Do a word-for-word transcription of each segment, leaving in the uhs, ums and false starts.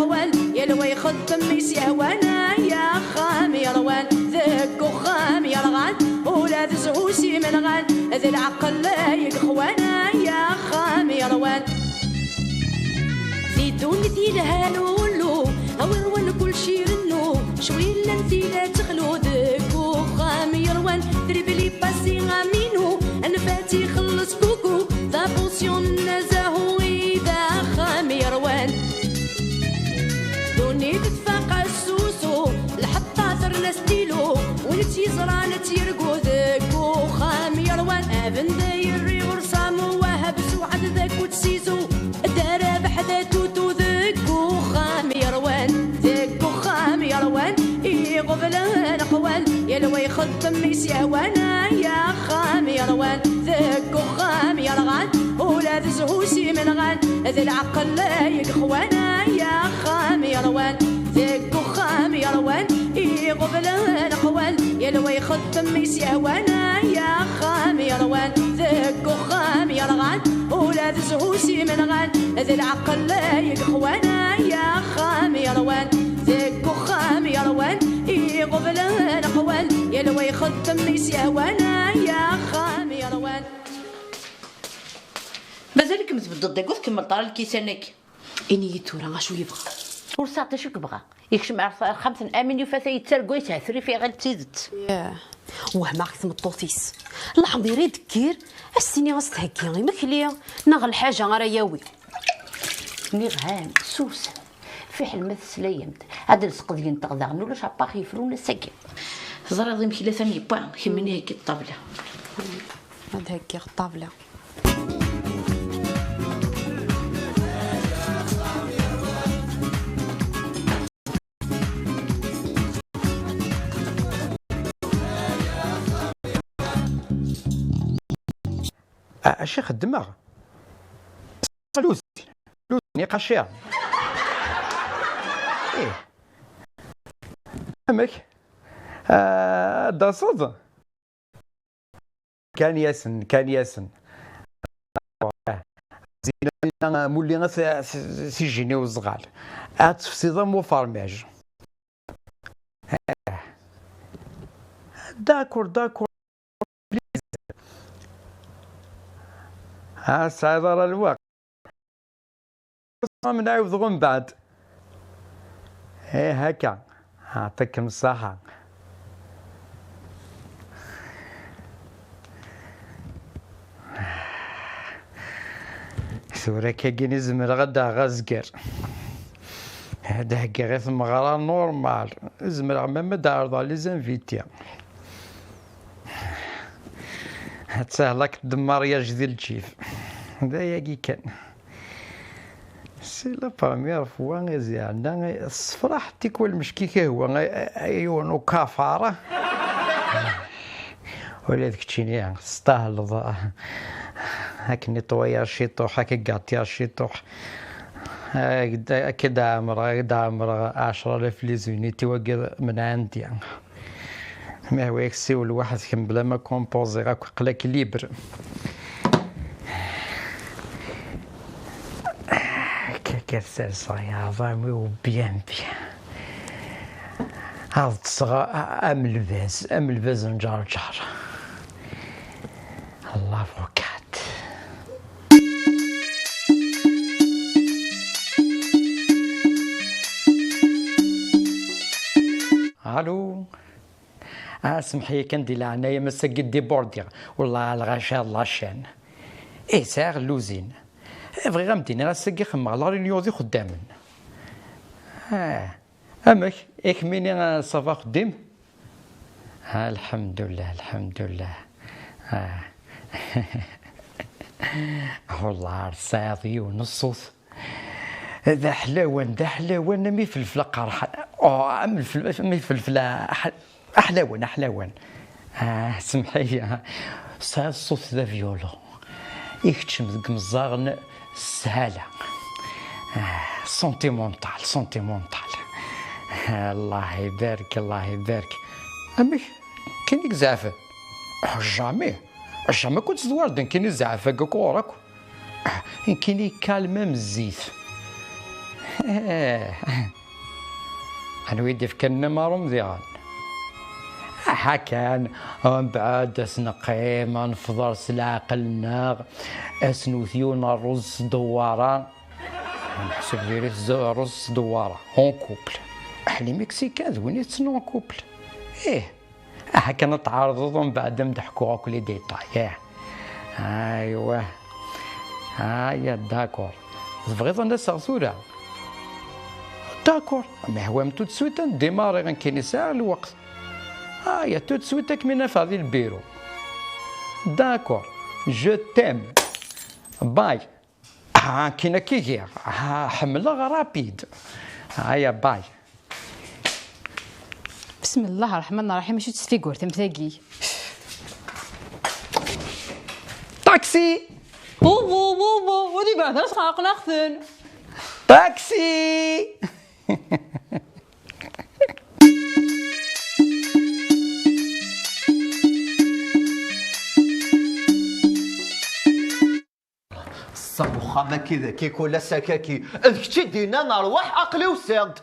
Wal, yal wa ixeddem mi s-yehwan, ay axxam yerwan, deg uxxam yerɣan, ula d zzhu s imenɣan, d lɛeqel ay yexwan, ay axxam yerwan. Di ddunit yelhan ullu, awer wan kullec irennu, cwi llan tila texlu deg uxxam yerwan, tribli pasi aminu, anfat ixelleṣ kuku, d abusyun n azahu i d axxam yerwan. Ddunit tfaq asusu, lḥeṭṭa terna stilu, win tt-yeẓran ad tt-yergu deg uxxam yerwan. Abendayri ur samu wahab suɛad d akud sizu, d arabeḥ d atutu deg uxxam yerwan. Deg uxxam yerwan, iɣeblan qwan, yal wa ixeddem mi s-yehwan, ay axxam yerwan. Deg uxxam yerɣan, ula d zzhu s imenɣan, d lɛeqel ay yexwan, ay axxam yerwan. Deg uxxam yerwan, iɣeblan qwan, yal wa ixeddem mi s-yehwan, ay axxam yerwan. Deg uxxam yerɣan, ula d zzhu s imenɣan, d lɛeqel ay yexwan, ay axxam yerwan. Deg uxxam yerwan, iɣeblan qwan, yal wa ixeddem mi s-yehwan, ay axxam yerwan. Mazal-ikem tbeddeḍ deg ur tkemmleḍ ara lkisan-agi. Ini-yi tura acu yebɣa. Ur sɛiɣ d acu i yebɣa. Yekcem ar texxamt n Amin, yufa-t yettargu, yeshetrif, iɣil d tidet. Yah. Wehmeɣ deg tmeṭṭut-is. Leḥḍir i d-kkir, as-tini as-theggi imekli neɣ lḥaǧa ara yawi. Nniɣ-am, susem. Fiḥel ma teslayem-d. Ad d-nesqedyen-teɣ daɣen, ulac apax yefrun ass-agi. Teẓriḍ imekli atan yewwa, kemmini heggi ṭṭabla. Ad heggiɣ ṭṭabla. A-, acu i xeddmeɣ? Luz, luz, niqaciṛ. Ih. Amek? Ah, ad d-taseḍ? Kan yasen, kan yasen. Zina, zina, mulli as, as, as ijini uzɣal. Ad tefsiḍ am ufermaj. D'accord, d'accord. Ah, tesɛiḍ ara lweqt. Ad nɛiwed ɣur mbeɛd. Eh, akka. Ɛṭikem ṣṣaḥa. Tura akkagin i zemreɣ ad d-aɣeɣ azger. Ad d-heggiɣ i tmeɣra normal. Zemreɣ même ad d-ɛerḍeɣ les invités. Ad tehlak d mariage di lǧib. D ayagi kan. C'est la première fois i zeɛna tessefraḥ tikwal mecki kahwa, ay, ay, yiwen ukafar. Ula d keččini testahleḍ. Ad k-netwayer ciṭuḥ, ad k-gatiɣ ciṭuḥ. Ad k-d-ɛemreɣ, ad k-d-ɛemreɣ ɛecra alaf les unités wagi من عندي. Ma yehwa-yak ssiwel weḥd-k mebla ma composer akk, aql-ak libre. Akka, akka serseɣ yaɛḍam-iw bien, bien. Ad ṭṭseɣ a-, am lbaz, am lbaz n Ǧerǧer. L'avocat. Allô. Ah, semḥ-iyi kan di leɛnaya-m, ass-agi débordiɣ. Wellah lɣaci d lacan. Eh, sɛiɣ lluzin. Eh, bɣiɣ ad m-d-iniɣ ass-agi xemmeɣ la réunion d ixeddamen. Ah, amek? I kemmini, ah, ça va axeddim? Ah, lḥemdullah, lḥemdullah. Ah. Wellah ar tesɛiḍ yiwen n ṣṣut. D aḥlawan, d aḥlawan, am ifelfel aqerḥan. Oh, am lfel-, am ifelfel aḥ-, aḥlawan, aḥlawan. Ah, semḥ-iyi. Tesɛiḍ ṣṣut d avyulu. Ikeččem deg imeẓẓaɣen s sshala. Ah, sentimental, sentimental. Ah, Allah ibarek, Allah ibarek. Amek? Ken i izeɛfen? Ah, jamais. Jamais kent tedwar d nekkini zzɛaf-agi akk ɣur-k. Ah, nekkini kalma am zzit. Eh, anwa i d-ifkan amarum diɣen? Aha kan, mbeɛd ad s-neqqim, ad nefḍer s leɛqel-nneɣ, ad s-nwet yiwen n ṛṛuz s dewwaṛa. Neḥseb diri-t z-, ṛṛuz s dewwaṛa, en couple. Aḥli Mexicain d win i tetten en couple. Ih, aha kan ad tɛerḍeḍ, mbeɛd ad m-d-ḥkuɣ akk les détails, eh. Aywa. Aya, d'accord. Tebɣiḍ ad n-aseɣ tura? D'accord. Ma yehwa-m tout de suite ad ndémarrer, nekkini sɛiɣ lweqt. Aya, tout de suite ad kem-in-afeɣ di lbiru. D'accord. Je t'aime. Bye. Ah, nekkini akka i giɣ. Ah, ḥemmleɣ rapide. Aya, bye. بسم الله الرحمن الرحيم، ماشي تستفيقورت ام تاكي. طاكسي! وو، وو، وو، وو، ودي بعد راسها عقل اخثن. طاكسي! Ṣṣab uxxam-agi d akik ula s akaki. D kečč i d-yennan rwaḥ, aql-i usiɣ-d.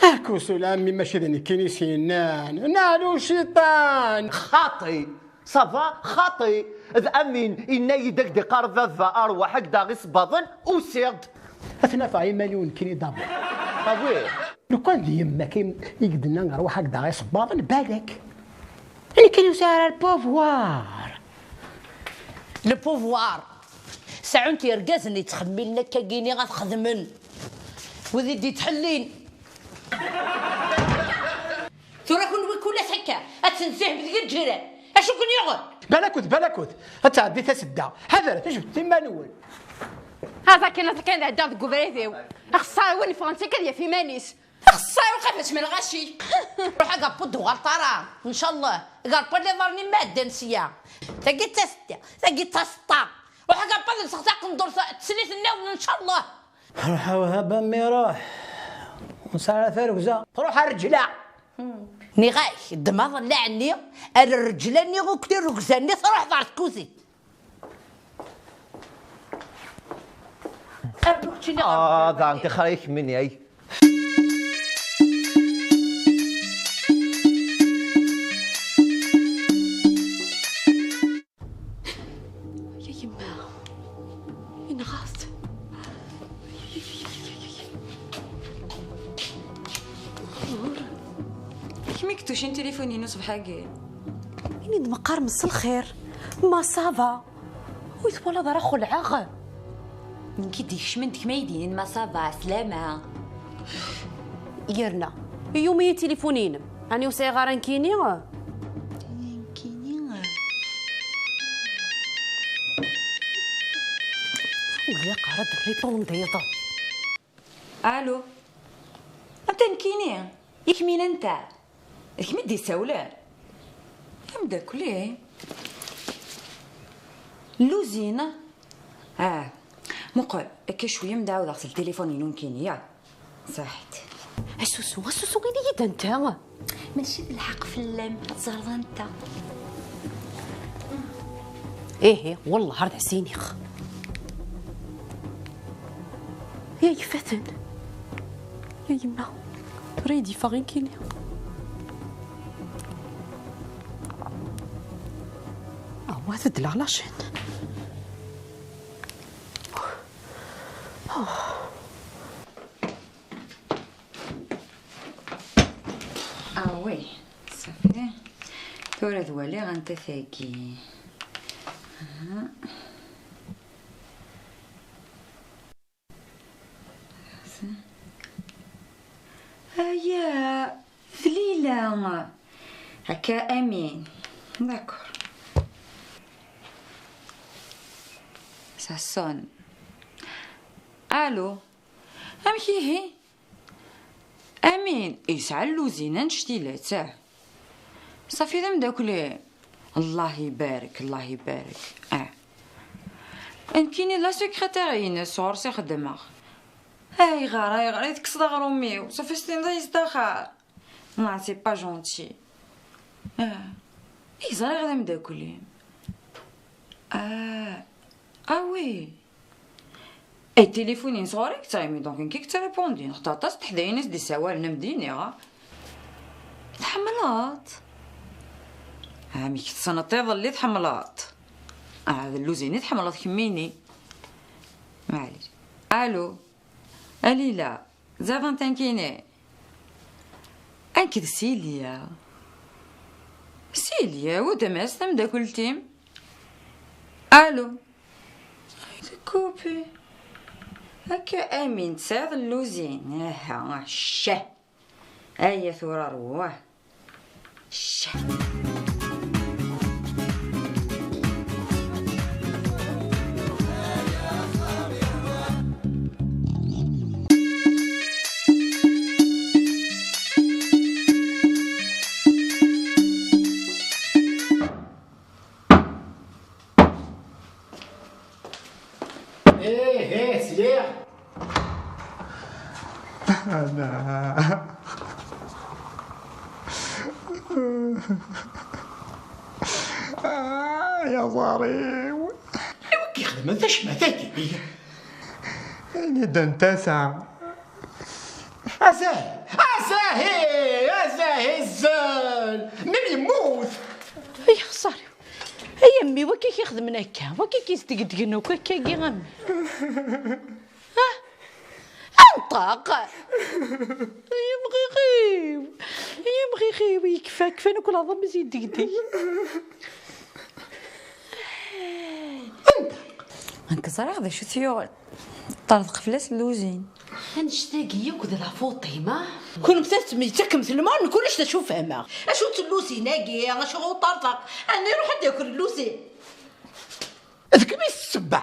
Akus ula a mmi, mačči d nekkini i s-yennan. Nɛlu cciṭan. Xaṭi. Ça va, xaṭi. D Amin, yenna-yi-d ak-d-iqqar baba, rwaḥ ak-d-aɣ isebbaḍen, usiɣ-d. Ad ten-afeɣ iman-iw nekkini d'abord. Ah oui. Lukan d yemma-k i, i k-d-tenna rwaḥ ak-d-aɣ isebbaḍen, balak. Nekkini ur sɛiɣ ara le pouvoir. Le pouvoir. Seɛɛun-t yergazen yettxemmilen akkagini ad xedmen. Wid i d-yettḥellin. Tura kunwi kul ass akka, ad tenzihem deg lǧiran. Acu ken-yuɣen? Balakut, balakut. Ad tɛeddi tasedda. Ḥadret, jebdet iman-nwen. Aẓ akken, aẓ akken ad ɛeddaɣ deg ubrid-iw. Axeṣṣar win yeffɣen s akka ad yaf iman-is. Axeṣṣar uqafet m lɣaci. Ruḥ agapud d uɣalṭara, ncallah. Garpal iḍarren-im ma ɛeddan sya. Tagi d tasedda, tagi d taseṭṭa. Ruḥ agapud lseɣ taqendurt teslit nniḍen, ncallah. Ruḥ a Wahab a mmi ruḥ. Ur nesɛi ara tarugza. Ruḥ a rreǧla. Nniɣ-ak, ddem aḍellaɛ-nni, err rreǧla-nni akked tirrugza-nni, truḥeḍ ɣer tkuzint. Arnu keččini ɣer Ah, daɣen tixer-ik mini ay. Ya yemma, yenɣa-t. Kemm i yeṭṭucin tilifun-inu ṣṣbeḥ-agi. Ini-d meqqar mselxir, ma ça va. Ur twalaḍ ara xelɛeɣ? Nekk i d-ikecmen deg ma yi-d-inin ma ça va, slama. Yerna, yumi-yi tilifun-inem. Ani ur sɛiɣ ara nekkini? Nekkini? Ur ilaq ara d-rripundiḍ. Allô? Anta nekkini? Yak min anta? D kemm i d-isawlen? Ameddakel-i? Luzin? Ah, muqel, akka cwiya mi d-ɛawdeɣ s ltilifun-inu nekkini, ya. Saḥit. Asusu, asusu, ini-yi-d anta. Mačči d lḥeqq fell-am, ad teẓreḍ anta. Ihi, wellah ar d as-iniɣ. Ya yeffaten. Ya yemma, tura i d-yeffeɣ nekkini. Ah, wa tedleɣ la chaîne. Ah oui, ça fait. Tura ad waliɣ anta tagi. Aha. Aya, d Lila. Akka Amin. D'accord. Ça sonne. Allô. Amek ihi? Amin yesɛa lluzin annect-ilat, ah. Ṣafi d ameddakel-im. Allah ibarek, Allah ibarek. Ah. Nekkini d la secrétaire-ines, ɣur-s i xeddmeɣ. Ayɣer, ayɣer i tekkseḍ aɣrum-iw? Ṣafi s-tiniḍ-iyi-d axir. Non, c'est pas gentil. Ah. I ẓriɣ d ameddakel-im. Ah. Ah oui. Ay tilifun-ines ɣur-i i yettɣimi, donc nekk i yettrépondin, xaṭer aṭas n teḥdayin i s-d-issawalen, am d-iniɣ. Tḥemmleḍ? Amek tessneḍ iḍelli tḥemmleḍ? Ah, d lluzin i tḥemmleḍ kemmini. Maɛlic. Allô? A Lila, d aɣ-d nekkini. Nekk d Silya. Silya, weltma-s tamdakelt-im. Allô? Ay, tkupi. Akka, Amin, tesɛiḍ lluzin? Aha, ccah. Aya tura rwah. Ccah. Ih, ih, sliɣ. Ana. Ah, ya ẓẓar-iw. Anwa i k-ixedmen tacmat-agi? Ini-d anta ta. Azah! Azah! Azah! Izzel! Mim yemmut! Ay xeṣṣar-iw! Ay a mmi, wakka i k-ixedmen akka, wakka i k-isdegdgen akk akkagi a mmi. Ah! Anṭeq! Ay amɣiɣ-iw! Ay amɣiɣ-iw, yekfa, kfan akk leɛḍam i s-yeddegdeg. Anṭeq! Nekk ẓriɣ d acu t-yuɣen. Ṭerḍeq fell-as lluzin. Annect-agi yakk d la faute-im, ah? Kunemti tettemyettakemt lmeṛ, nekk ulac d acu fehmeɣ. Acu-tt lluzin-agi? Acu ɣur ṭerḍeq? Ɛni iruḥ ad d-yaker lluzin? D kemm i s ssebba!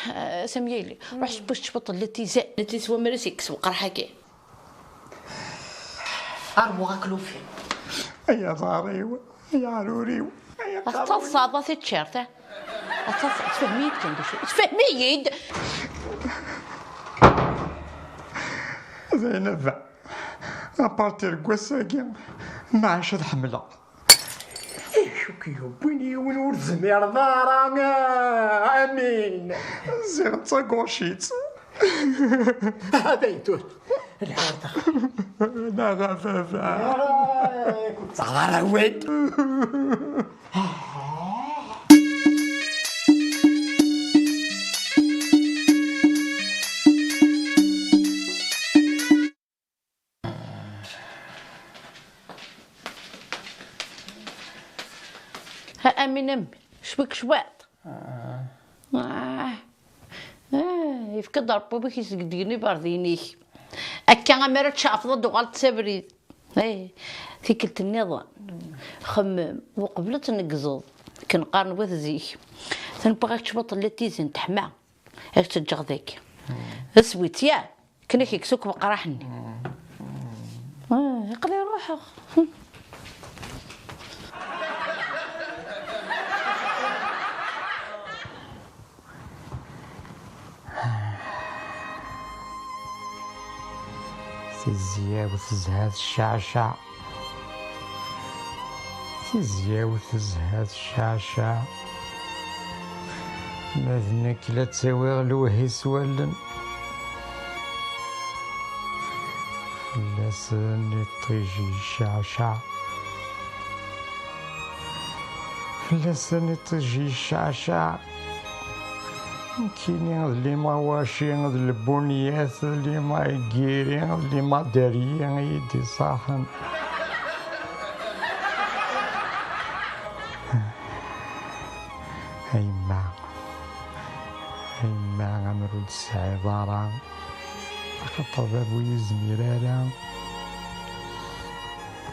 Ah, Samyili, ruḥ seww-as cwiṭ n latizan. Latizan wammer ad s-yekkes weqraḥ-agi. Armu aklufi. Ay aḍar-iw, ay aɛrur-iw, ay aqerruy. Ad taḍsaḍ a tiččirt, ah? Ad taḍsaḍ, tfehmi-yi-d kan d acu. Tfehmi-yi-d! Zainab, apartir n wass-agi, maɛac ad ḥemmleɣ. Acu k-yewwin yiwen ur tezmireḍ ara, ah, Amin? Ziɣ d tagucit. Aha, dayen tura. Lḥerta. Neɣ a baba. Ẓer awal. Ha, Amin, Amin, cwiṭ, cwiṭ. Ah. Ah. Ah, yefka-d Ṛebbi wi k-isdegdgen iberdiyen-ik. Akka, amar ad tceɛfeḍ, ad d-tuɣaleḍ s abrid. Eh, tikkelt nniḍen. Xemmem, uqbel ad tneggzeḍ. Akken qqaren wat zik. Atan wwiɣ-ak cwiṭ n latizan teḥma. Ad k-tt-ǧǧeɣ dagi. D aswit, ya? Akken ad k-yekkes akk weqraḥ-nni. Ah, aql-i ruḥeɣ. Tizya-w tezha tecceɛceɛ. Tizya-w tezha tecceɛceɛ. Ma d nekk la ttawiɣ lewhi s wallen. Fell-asen iṭij yecceɛceɛ. Fell-asen iṭij yecceɛceɛ. Nekkini d limawaci, d lbunyat, d limagiri, d limaderyi i yi-d-iṣaḥen. A yemma, a yemma, amer ur d-tesɛiḍ ara, axaṭer baba ur yezmir ara.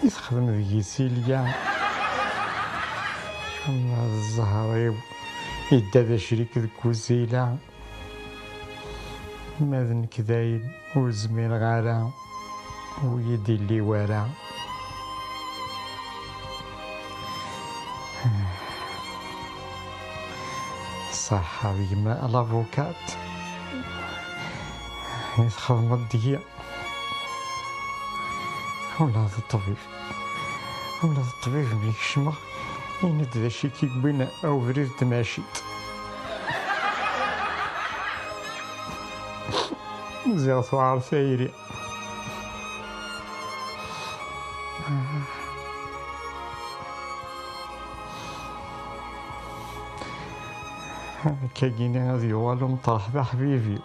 I texdem deg-i Silya. Ama d zzher-iw, yedda d acrik deg uzila. Ma d nekk dayen ur zmireɣ ara, ur yi-d-illi wara. Ṣaḥa d gma l'avocat i txedmeḍ deg-i. Ula d ṭṭbib, ula d ṭṭbib mi kecmeɣ, ini-d d acu i k-yewwin a ubrid n tmacint. Ziɣ tewɛer tayri. Akkagini ad yuɣal umeṭreḥ d aḥbibi.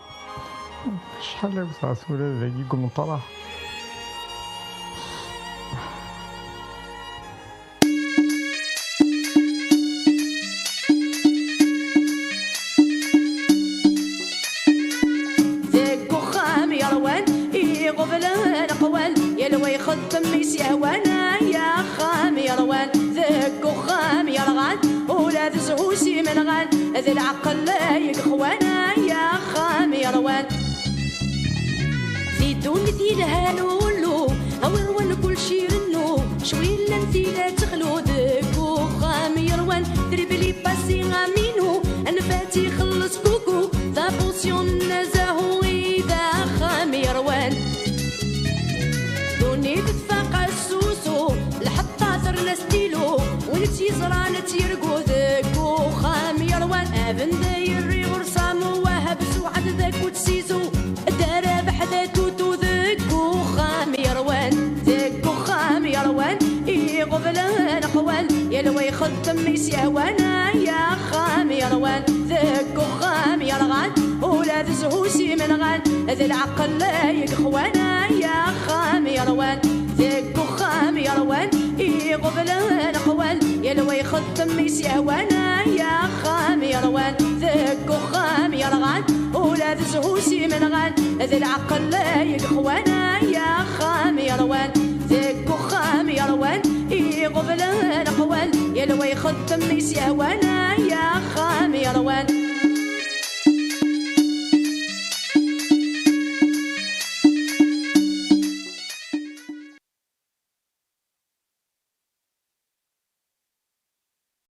Acḥal i wteɣ tura dagi deg umeṭreḥ. Deg uxxam yerwan, iɣublen qwan, yal wa ixeddem i s-yehwan. Ay axxam yerwan, deg uxxam yerɣan, ula d zzhu s imenɣan, d lɛeqel ay yexwan. Ay axxam yerwan. Di ddunit yelhan ullu, awer wan kullec irennu, cwi llan tila texlu. Deg uxxam yerwan, tribli pasi aminu, anfat ixelleṣ kuku, d abusyun n azahu i d axxam yerwan. Ddunit tfaq asusu, lḥeṭṭa terna stilu, win tt-yeẓran ad tt-yergu. Deg uxxam yerwan, abend yerri ɣur-s amu wahab suɛad d akud sizu, d arabeḥ d atutu. Deg uxxam yerwan, deg uxxam yerwan, iɣublen qwan, yal wa ixeddem i s-yehwan. Ay axxam yerwan, deg uxxam yerɣan, ula d zzhu s imenɣan, d lɛeqel ay yexwan. Ay axxam yerwan, deg uxxam yerwan, iɣublen qwan, yal wa ixeddem i s-yehwan. Ay axxam yerwan, deg uxxam yerɣan, ula d zzhu s imenɣan, d lɛeqel ay yexwan. Ay axxam yerwan, deg uxxam yerwan, iɣublen qwan, yal wa ixeddem i s-yehwan. Ay axxam yerwan,